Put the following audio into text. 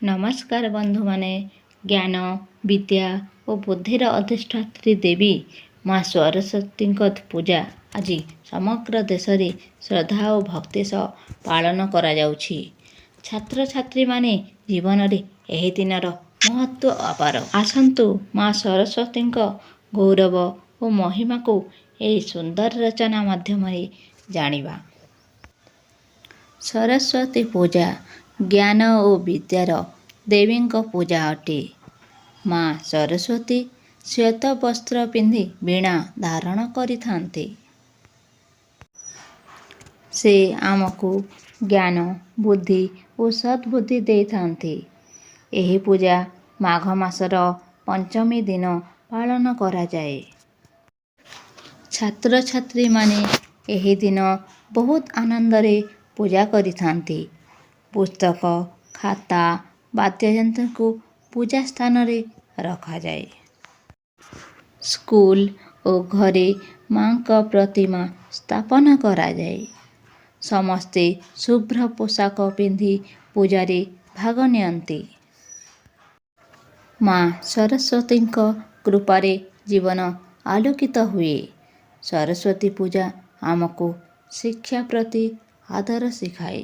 ନମସ୍କାର ବନ୍ଧୁମାନେ, ଜ୍ଞାନ, ବିଦ୍ୟା ଓ ବୁଦ୍ଧିର ଅଧିଷ୍ଠାତ୍ରୀ ଦେବୀ ମା ସରସ୍ୱତୀଙ୍କ ପୂଜା ଆଜି ସମଗ୍ର ଦେଶରେ ଶ୍ରଦ୍ଧା ଓ ଭକ୍ତି ସହ ପାଳନ କରାଯାଉଛି। ଛାତ୍ରଛାତ୍ରୀମାନେ ଜୀବନରେ ଏହି ଦିନର ମହତ୍ତ୍ୱ ଅପାର। ଆସନ୍ତୁ, ମା ସରସ୍ୱତୀଙ୍କ ଗୌରବ ଓ ମହିମାକୁ ଏହି ସୁନ୍ଦର ରଚନା ମାଧ୍ୟମରେ ଜାଣିବା। ସରସ୍ୱତୀ ପୂଜା ଜ୍ଞାନ ଓ ବିଦ୍ୟାର ଦେବୀଙ୍କ ପୂଜା ଅଟେ। ମା ସରସ୍ୱତୀ ଶ୍ୱେତ ବସ୍ତ୍ର ପିନ୍ଧି ବୀଣା ଧାରଣ କରିଥାନ୍ତି। ସେ ଆମକୁ ଜ୍ଞାନ, ବୁଦ୍ଧି ଓ ସଦ୍ବୁଦ୍ଧି ଦେଇଥାନ୍ତି। ଏହି ପୂଜା ମାଘ ମାସର ପଞ୍ଚମୀ ଦିନ ପାଳନ କରାଯାଏ। ଛାତ୍ରଛାତ୍ରୀମାନେ ଏହି ଦିନ ବହୁତ ଆନନ୍ଦରେ ପୂଜା କରିଥାନ୍ତି। ପୁସ୍ତକ, ଖାତା, ବାଦ୍ୟଯନ୍ତ୍ରକୁ ପୂଜା ସ୍ଥାନରେ ରଖାଯାଏ। ସ୍କୁଲ ଓ ଘରେ ମାଙ୍କ ପ୍ରତିମା ସ୍ଥାପନ କରାଯାଏ। ସମସ୍ତେ ଶୁଭ୍ର ପୋଷାକ ପିନ୍ଧି ପୂଜାରେ ଭାଗ ନିଅନ୍ତି। ମା ସରସ୍ୱତୀଙ୍କ କୃପାରେ ଜୀବନ ଆଲୋକିତ ହୁଏ। ସରସ୍ୱତୀ ପୂଜା ଆମକୁ ଶିକ୍ଷା ପ୍ରତି ଆଦର ଶିଖାଏ।